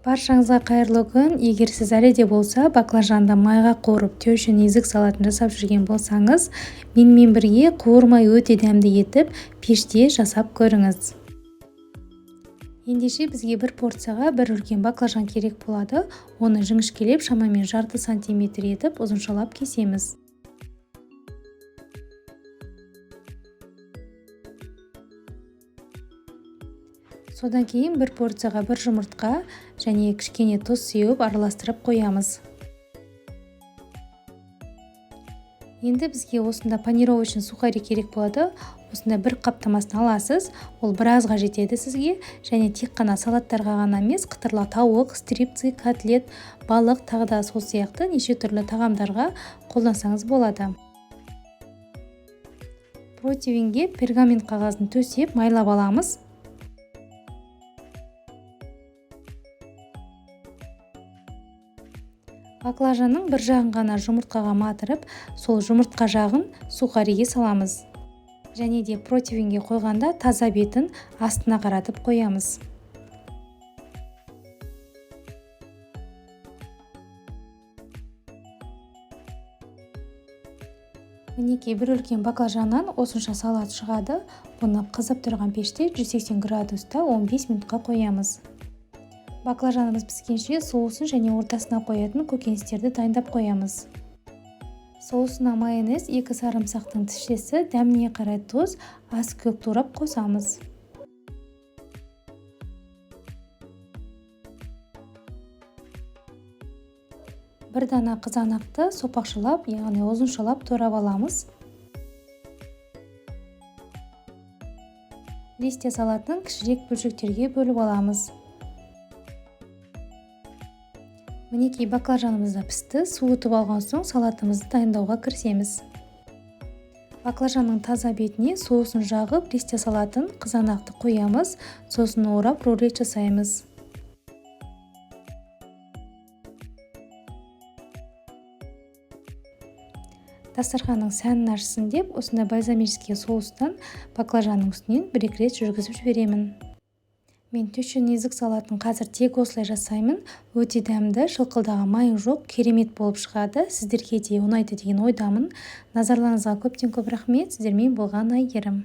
Баршаңызға қайырлы күн! Егер сіз әлі де болса баклажанды майға қуырып, тещин язык салатын жасап жүрген болсаңыз, менімен бірге қуырмай өте дәмді етіп пеште жасап көріңіз. Ендеше бізге бір порцияға бір үлкен баклажан керек болады. Оны жіңішкелеп, шамамен жарты сантиметр етіп ұзыншалап кесеміз. Содан кейін бір порцияға бір жұмыртқа және кішкене тұз сеуіп араластырып қоямыз. Енді бізге осында панировочный сухари керек болады. Осында бір қаптамасын аласыз, ол біразға жетеді сізге, және тек қана салаттарға ғана емес, қытырлы тауық, стрипсы, котлет, балық, тағы да сол сияқты неше түрлі тағамдарға қолдансаңыз болады. Противеньге пергамент қағазын төсеп, майлап аламыз. Баклажанның бір жағын ғана жұмыртқаға матырып, сол жұмыртқа жағын сухариге саламыз. Және де противеньге қойғанда таза бетін астына қаратып қоямыз. Мінекей, бір үлкен баклажаннан осынша салат шығады. Бұны қызып тұрған пеште 180 градуста 15 минутқа қоямыз. Баклажанымыз піскенше соусын және ортасына қоятын көкөністерді дайындап қоямыз. Соусына майонез, 2 сарымсақтың тісшесі, дәміне қарай тұз, ас көк турап қосамыз. Бір дана қызанақты сопақшалап, яғни ұзыншалап турап аламыз. Листья салатын кішірек бөлшектерге бөліп аламыз. Мінекей, баклажанымыз да пісті. Суытып алған соң салатымызды дайындауға кірісеміз. Баклажанның таза бетіне соусын жағып, листья салатын, қызанақты қоямыз, сосын орап рулет жасаймыз. Дастарханның сәнін ашсын деп, осындай бальзамический соустан баклажанның үстінен бір-екі рет жүргізіп жіберемін. Мен тещин язык салатын қазір тек осылай жасаймын. Өте дәмді, шылқылдаған майы жоқ, керемет болып шығады. Сіздерге де ұнайды деген ойдамын. Назарларыңызға көптен көп рахмет. Сіздермен болған Әйгерім.